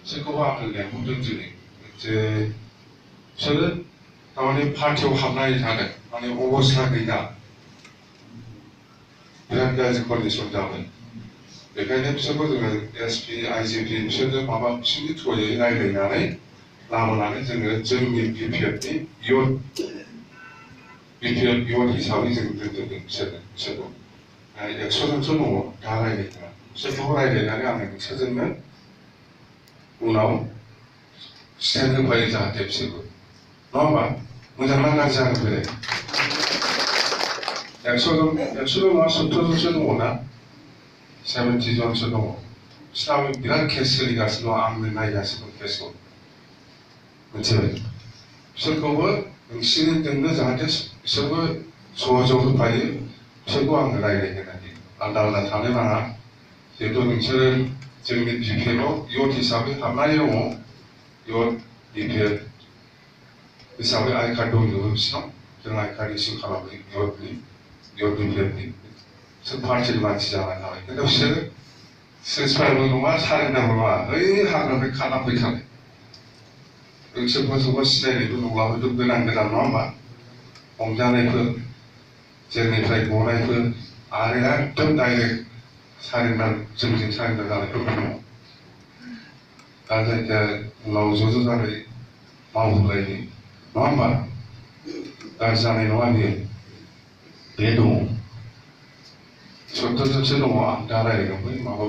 बिसोरखौबो आङो लेंहरदों दिनै जे बिसोरो थारमाने पार्टियाव हाबनानै थादों माने अबस्था गैला बिराद गाज्रि कन्डिसन जाबाय बेखायनो बिसोरखौ जोङो एसपि आइजिपि बिसोरजों माबा बिसोरनि थ्रुयै रायज्लायनानै लाबोनानै जोङो जोंनि बिपिएफनि इयुन हिसाबै जों दोनदों बिसोरखौ 100 जनसो दङ दा रायज्लायग्रा बिसोरखौ रायज्लायनानै आङो बिसोरजोंनो उनाव स्टेन्ड होफायो जाहाथे बिसोरबो नङा होमबा मोजां ना गाज्रि जागोन बेलाय 100 जन नङा 70 जनसो दङ ना 70 जनसो दङ बिसोरनाबो बिराद केस सोलिगासिनो दं आंनो नायगासिनो दं केसखौ मिथिबाय बिसोरखौबो नोंसिनिजोंनो जाहाथे बिसोरबो सहजोग होफायो बिसोरखौ आङो रायज्लायहोनानै आलदा आलदा थानो नाङा जिहेतु नोंसोरो जोंनि बिपिएफआव इयुथ हिसाबै हाबनानै दङ इयुथ बिपिएफ हिसाबै आइ कार्ड दंजोबो बिसिनाव जों आइ कार्ड इस्यु खालामो इयुथ बिपिएफनि बिसोर पार्टिनि मानसि जानानै थाबाय खिन्थु बिसोरो सेसफायबो नङा सारेन्डारबो नङा ओइ हाग्रानिफ्राय खाना फैखानाय सोरबा सिनायनायबो नंला हयथ' गोदान नङा होमबा हमजानायफोर जेलनिफ्राय गनायफोर आरो एकदम डाइरेक्ट सारेन्डार जोंजों सारेन्डार जानायफोर दङ दा जायखिया उनाव ज' जानाय मावहोलायनि नङा होमबा गाज्रि जानाय नङा बियो बे दङ 70 जनसो दङ आं दा रायज्लायगोन बै माबा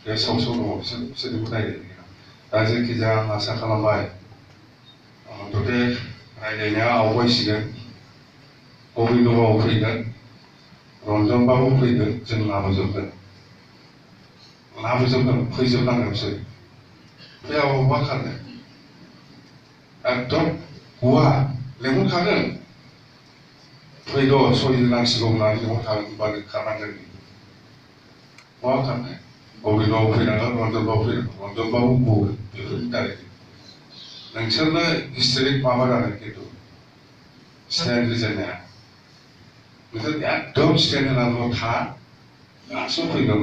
बे सावसौ दङ बिसोरजोंबो रायज्लायगोन दा जायखिजाया आं आसा खालामबाय मथथे रायज्लायनाया आवगायसिगोन गबिन्द बाबु फैगोन रन्जन बाबु फैगोन जों लाबोजोबगोन फैजोबनांगोन बिसोर फैयाबा मा खारनो एकदम हौवा लेंहरखागोन फैद' सहि नांसिगौ होननानै लेंहरखागोन होनबानो खारनांगोन बहा खारनो गबिन्द बाबु फैनांगोन रन्जन बाबु फैनांगोन रन्जन बाबु बुंगोन बेफोरनि दारै नोंसोरनो हिस्टरिक माबा जादों खिन्थु स्टेन्ड रिजायनाया नोंसोर एकदम स्टेन्ड होनानैल' था आरामसे फैगोन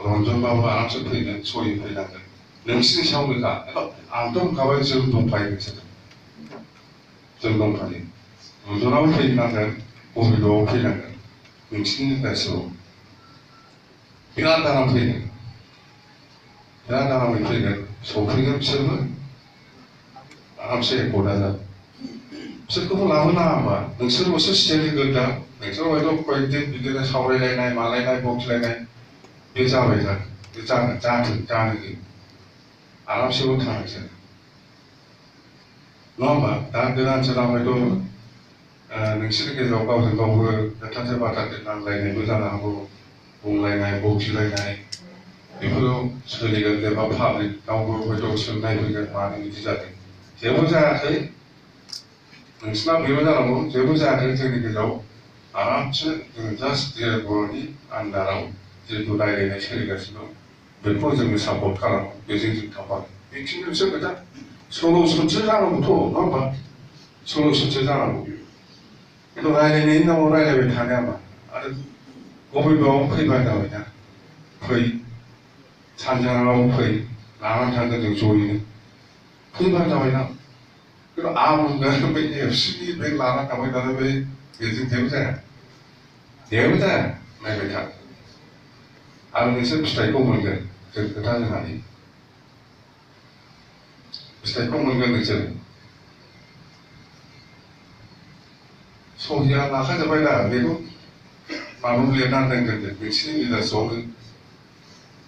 रन्जन बाबु आरामसे फैगोन सहि फैनांगोन नोंसिनि सायावनोखा आंथ' होनखाबाय जों दंफायो नोंसोर जों दंफायो रन्जनाबो फैनांगोन गबिन्दआबो फैनांगोन नोंसिनि गासिबो बिराद आराम फैगोन बिराद आरामै फैगोन सफैगोन बिसोरबो आरामसे एकर्डा जागोन बिसोरखौबो लाबोनाङा होमबा नोंसोरबोसो स्टेन्ड होगोन दा नोंसोर हयथ' कयेकदिन बिदिनो सावरायलायनाय मालायनाय बखिलायनाय बे जाबाय जागोन बे जाथों जानो आरामसेबो थांसै नङा होमबा दा गोदान सोरां हयथ' नोंसोरनि गेजेराव गावजों गावबो खोथासे बाथ्राजों नांलायनायबो जानो हागौ बुंलायनाय बखिलायनाय बेफोराव सोलिगोन जेनेबा पाब्लिकआवबो हयथ' सोंनाय फैगोन मानो बिदि जादों जेबो जायाखै नोंसिना बेबो जानांगौ जेबो जायाखै जोंनि गेजेराव आरामसे जों जास्ट बर'नि आन्दाराव जिहेतु रायज्लायनाय सोलिगासिनो दं बेखौ जोङो सापर्ट खालामो बेजों जों थाफागोन बेखिनिसो खोथा सलुसनसो जानांगौथ' नङा होमबा सलुसनसो जानांगौ खिन्थु रायज्लायनायनि नामाव रायज्लायबाय थानाया मा आरो गबिन्दआव फैबाय जाबायना फै सानजानाव फै लानानै थांगोन जों जयैनो फैबाय जाबायना खिन्थु आं बुंगोन बे एबसुनि बे लाना थांबाय थानाय बे बेजों जेबो जाया नायबाय था आरो नोंसोर फिथाइखौ मोनगोन जों खोथा होनानै फिथाइखौ मोनगोन नोंसोर सहिया लाखाजोब्बाय दा बेखौ माबायाव लिरनानै दोनगोन जों नोंसिनि बिलासआवनो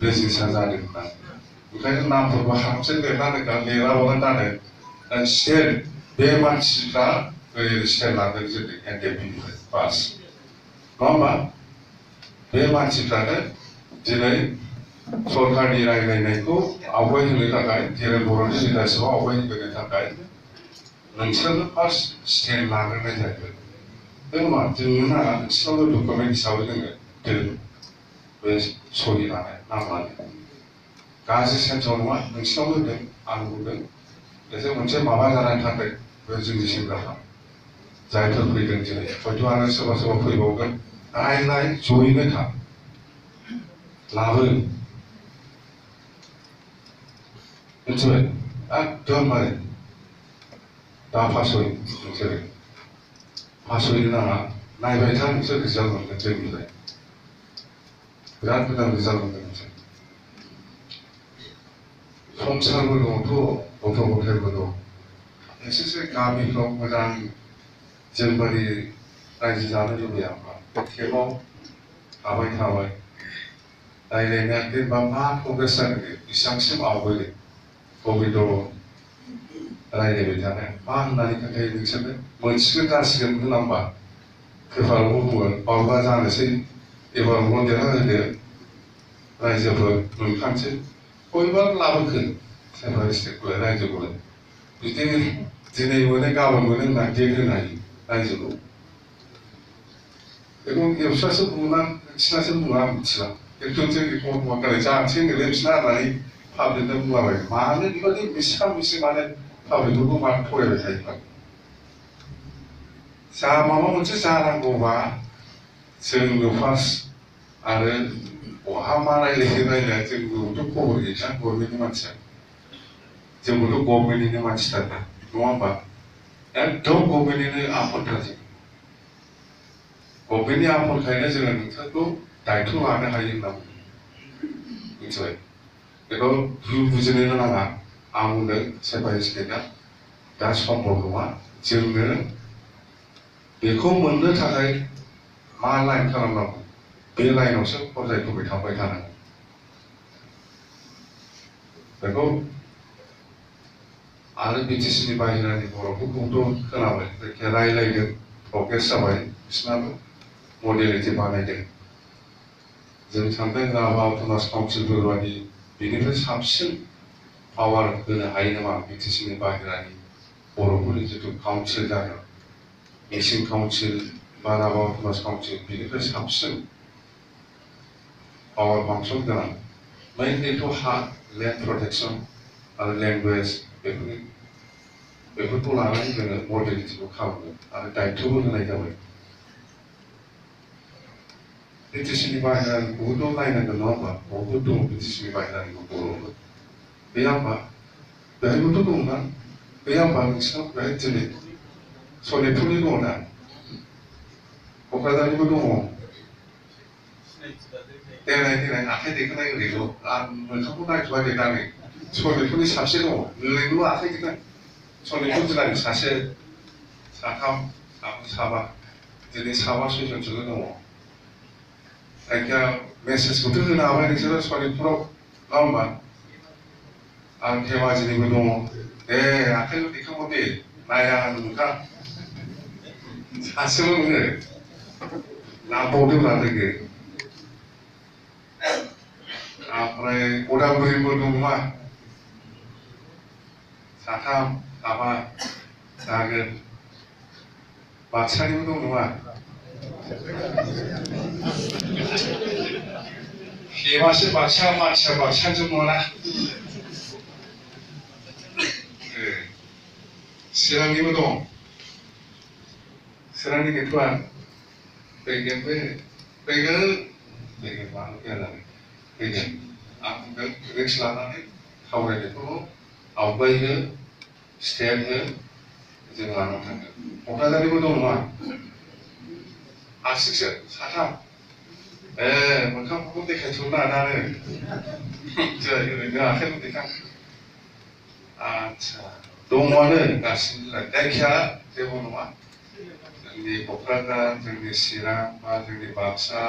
बे जिनिसा जादों होननानै ओंखायनो नामफोरखौ हाबसे लिरनानै लिराबानो जादों स्टेट बे मानसिफ्रा स्टेट लागोन जोंनि एनडिएफबिनिफ्राय बास नङा होमबा बे मानसिफ्रानो दिनै सरकारनि रायज्लायनायखौ आवगायहोनो थाखाय जेरै बर'नि लिडारशिपआव आवगायहोनो थाखाय नोंसोरनो फार्स्ट स्टेन्ड लाग्रोनाय जाहैबाय बे नङा जोंनो नाङा नोंसिनावबो डकुमेन्ट हिसाबै जोङो दोन बे सहि लानाय नाम लानाय गाज्रि सेन्सआव नङा नोंसिनावबो दोन आं बुंदों एसे मोनसे माबा जानानै थाखाय बे जोंनि सेंग्राफ्रा जायफोर फैदों दिनै हयथ' आरो सोरबा फैबावगोन रायज्लाय जयैनो था लाबो मिथिबाय एकदम माने दा फासय नोंसोरो फासयनो नाङा नायबाय था नोंसोर रिजाल्ट मोनगोन जोंनिफ्राय बिराद मोजां रिजाल्ट मोनगोन नोंसोर संसारबो दङथ' गथ' गथायबो दं एसेसो गामिफ्राव मोजां जोंबादि रायजो जानो लुबैया होमबा खेबाव थाबाय थाबाय रायज्लायनाया जेनेबा मा प्रग्रेस जादों बेसेबांसिम आवगायदों कभिडआव रायज्लायबाय थानाया मा होननानै खोन्थायो नोंसोरनो मोनसिगोन जासिगोन होनना होमबा पेपारावबो बुङो बावबा जानोसै एबारावल' देरहाहोदो रायजोफोर मोनखानोसै बयबो लाबोखो सेन्ट्रेल स्टेटखौलाय रायजोखौलाय बिदिनो दिनै मोनो गाबोन मोनो होनना डेट होनो हायो रायजोखौ बेखौ एबसासो बुङोना नोंसिनासो बुङा आं मिथिला खिन्थु जोंनि गथ'आ जानोसै होनोलै बिसिना होननानै पाब्लिकनो बुंलाबाय मानो बेबायदि बेसेबां बेसे माने पाब्लिकफोरखौ मानो फरायबाय थायोबा जा माबा मोनसे जानांगौबा जोंनो फार्स्ट आरो बहा मा रायलायो रायलाया जोंबोथ' खबर गैया गभर्नमेन्टनि मानसिया जोंबोथ' गभर्नमेन्टनिनो मानसिथार नङा होमबा एकदम गभर्नमेन्टनिनो आफादथार जों गभर्नमेन्टनि आफादखायनो जोङो नोंसोरखौ दायथ' लानो हायो होनना बुङो मिथिबाय बेखौ बुजिनो नाङा आं बुंदों सेपारेट स्टेटआ दा सम्भब नङा जोंनो बेखौ मोननो थाखाय मा लाइन खालामनांगौ बे लाइनावसो फरायफैबाय थांबाय थानांगौ बेखौ आरो बिटिसिनि बाहेरानि बर'फोरखौथ' खोनाबाय जायखिया रायलायदों प्रग्रेस जाबाय बिसोरनाबो मडेलिटि बानायदों जों सानदों राभा अट'नमास काउन्सिलफोर बादि बेनिफ्राय साबसिन पावार होनो हायो नामा बिटिसिनि बाहेरानि बर'फोरनि जिथु काउन्सिल जागोन मिसिं काउन्सिल बा राभा अट'नमास काउन्सिल बेनिफ्राय साबसिन पावार फांसन गोनां मेइनलिथ' हा लेन्ड प्रटेक्सन आरो लेंगुवेज बेफोरखौ लानानै जोङो मडेलिटिखौ खालामो आरो दायथ'बो होनाय जाबाय बिटिसिनि बाहेरानिखौबोथ' नायनांगोन नङा होमबा बहुद दङ बिटिसिनि बाहेरानिखौ बर'फोर गैया होमबा बेहायबोथ' दंना गैया होमबा नोंसिनाव बेहाय दिनै सनितपुरनि दङ ना क'क्राझारनिबो दङ देनाय आखाइ दैखांनाय ओरैल' आं मोखांखौ नायथ'वा दे दा नै सनितपुरनि सासे दङ ओरैल' आखाइ दैखां सनितपुर जिल्लानि सासे साथाम साबा दिनै साबा सयजनसोल' दङ जायखिया मेसेजखौथ' होनो हाबाय नोंसोरो सनितपुराव नङा होमबा आं धेमाजिनिबो दङ दे आखाइल' दैखांहर दे नाया आं नुखा सासेल' नोङो लांबावदोब्रा लोगो ओमफ्राय उदालगुरिबो दं नङा साथाम साबा जागोन बाक्सानिबो दं नङा हेबासो बाक्सा मानसिया बाक्साजों नङा चिरांनिबो दं चिरांनि गैथ'आ फैगोन मानो फैया जानो फैगोन आं बुंदों रिक्स लानानै सावरायनायखौ आवगायनो स्टेट हो जों लानानै थांगोन क'क्राझारनिबो दं नङा हारसिंसो साथाम मोखांफोरखौ देखायथ'ना दानो ओरैनो आखाइल' दैखां आच्छा दङआनो गासिबो जायखिया जेबो नङा जोंनि क'क्राझार जोंनि चिरां बा जोंनि बाक्सा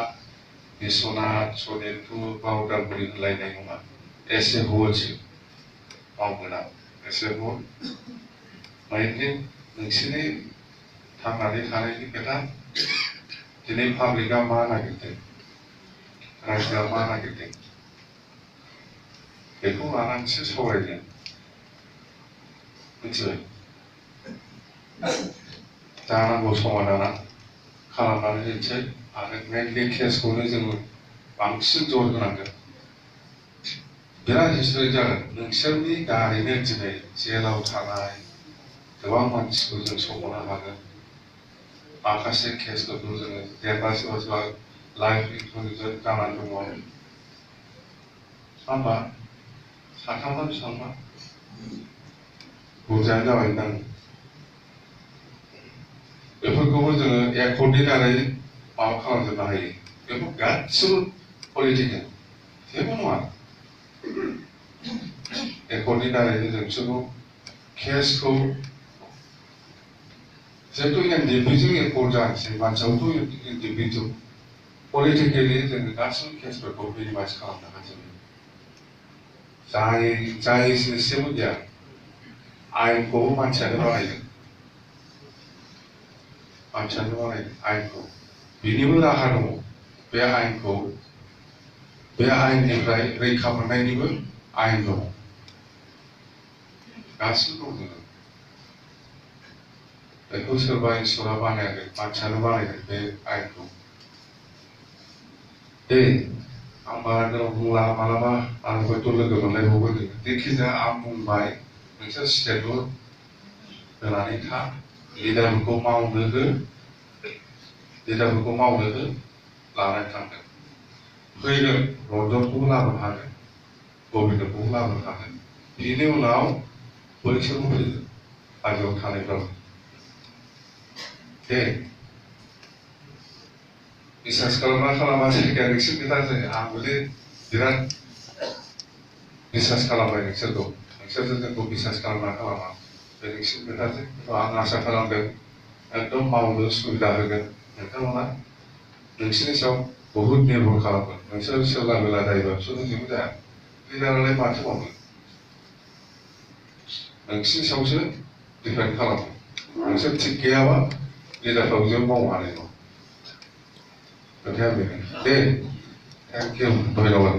बिश्वनाथ सनितपुर बा उदालगुरि होनलायनाय नङा एसे हलसो मावगोन आं एसे हल मेइनलि नोंसोरनि थांनानै थानायनि खोथा दिनै पाब्लिकआ मा नागिरदों रायजोआ मा नागिरदों बेखौ लानानैसो सावरायगोन मिथिबाय जानांगौ समाधाना खालामनानै होनोसै आरो मेइनलि केसखौनो जोङो बांसिन जर होनांगोन बिराद हिस्ट'रि जागोन नोंसोरनि दारैनो दिनै जेलाव थानाय गोबां मानसिखौ जों सौहरनो हागोन माखासे केसफोरखौ जोङो जेनेबा सोरबा सोरबा लाइफ इनक्लुजन जानानै दङ होमबा साथामना बेसेबांबा बुरजायानो जाबाय नोंथां बेफोरखौबो जोङो एकर्डनि दारै माबा खालामजोबनो हायो बेफोर गासिबो पलिटिकेल जेबो नङा एकर्डनि दारैनो जों बिसोरखौ केसखौ जिहेतु एनडिएफबिजों एकर्ड जानोसै मानसियाबोथ' एनडिएफबिजों पलिटिकेलि जोङो गासिबो केसफोरखौ मिनिमाइज खालामनो हाजोबो जाय जिनिसजोंबो गैया आयेनखौबो मानसियानो बानायदों आयेनखौ बिनिबो राहा दङ बे आयेननिफ्राय रैखा मोननायनिबो आयेन दङ गासिबो दं जोङो बेखौ सोरबा इसोरा बानायाखै मानसियानो बानायदों बे आयेनखौ दे आं बारा गोलाव बुंला मालाबा आं हयथ' लोगो मोनलायबावगोन जेखिजाया आं बुंबाय नोंसोर स्टेटल' होनानै था लिडारफोरखौ मावनो हो लानानै थांगोन फैगोन रन्जनखौबो लाबोनो हागोन गबिन्दखौबो लाबोनो हागोन बिनि उनाव बैसोरबो फैगोन हाजोआव थानायफ्राबो दे बिसास खालामना खालामा जायगाया नोंसोर खोथा जायो आं हले बिराद बिसास खालामबाय नोंसोरखौ नोंसोरजों जोंखौ बिसास खालामना खालामा बे नोंसोर खोथाजों आं आसा खालामदों एकदम मावनो सुबिदा होगोन नोंथांमोना नोंसोरनि सायाव बहुद निर्भर खालामगोन नोंसोर सोरला बेला जायोबा बिसोरजों जेबो जाया लिडारालाय माथो मावनो नोंसोरनि सायावसो डिपेन्ड खालामो नोंसोर थिग गैयाबा लिडारफ्राबो जों मावनो हानाय नङा खोथाया बेनो दे थेंक इउ धन्यबाद